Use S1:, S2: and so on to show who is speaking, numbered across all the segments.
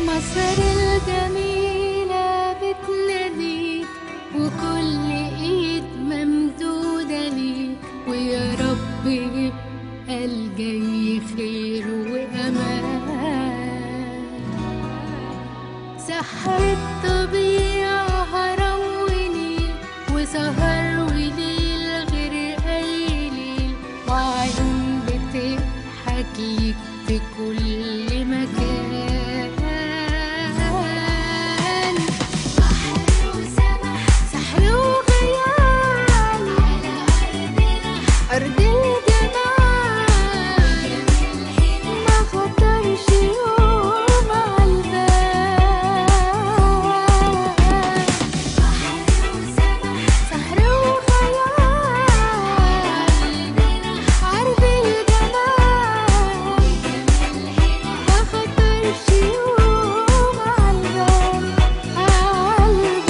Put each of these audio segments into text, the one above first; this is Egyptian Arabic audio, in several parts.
S1: مصر الجميلة بتناديك وكل ايد ممدودة ليك، ويا رب يبقى الجاي خير وامان. سحر الطبيعة هرم ونيل وسهر وليل غير اي ليل، وعيون بتضحك ليك في كل مكان. أرض الجمال ما خطرش يوم عالبال، سحر وخيال أرض الجمال ما خطرش يوم عالبال عالبال.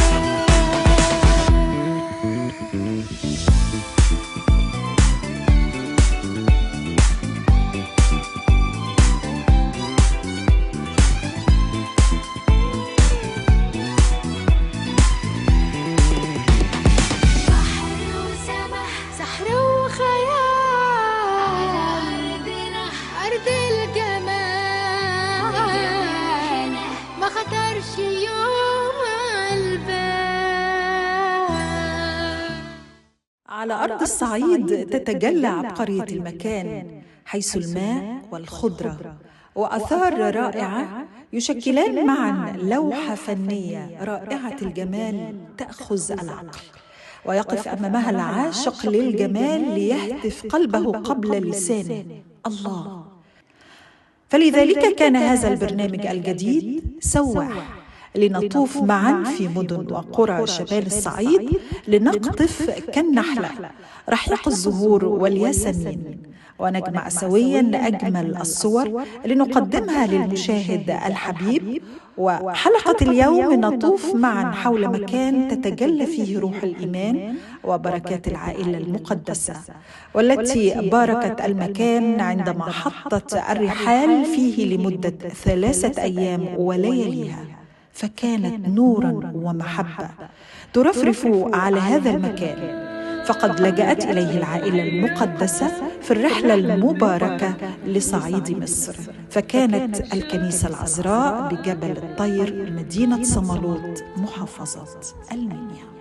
S1: سحر وخيال أرض الجمال ما خطرش يوم عالبال.
S2: على أرض الصعيد تتجلى عبقرية المكان، حيث الماء والخضرة وآثار رائعة يشكلان معا لوحة فنية رائعة الجمال تأخذ العقل، ويقف أمامها العاشق للجمال ليهتف قلبه قبل لسانه الله. فلذلك كان هذا البرنامج الجديد سواح، لنطوف معا في مدن وقرى شمال الصعيد لنقطف كالنحلة رحيق الزهور والياسمين، ونجمع سويا أجمل الصور لنقدمها للمشاهد الحبيب. وحلقة اليوم نطوف معا حول مكان تتجلى فيه روح الإيمان وبركات العائلة المقدسة، والتي باركت المكان عندما حطت الرحال فيه لمدة 3 أيام ولياليها، فكانت نورا ومحبة ترفرف على هذا المكان. فقد لجأت إليه العائلة المقدسة في الرحلة المباركة لصعيد مصر، فكانت الكنيسة العذراء بجبل الطير مدينة صمالوط محافظة المنيا.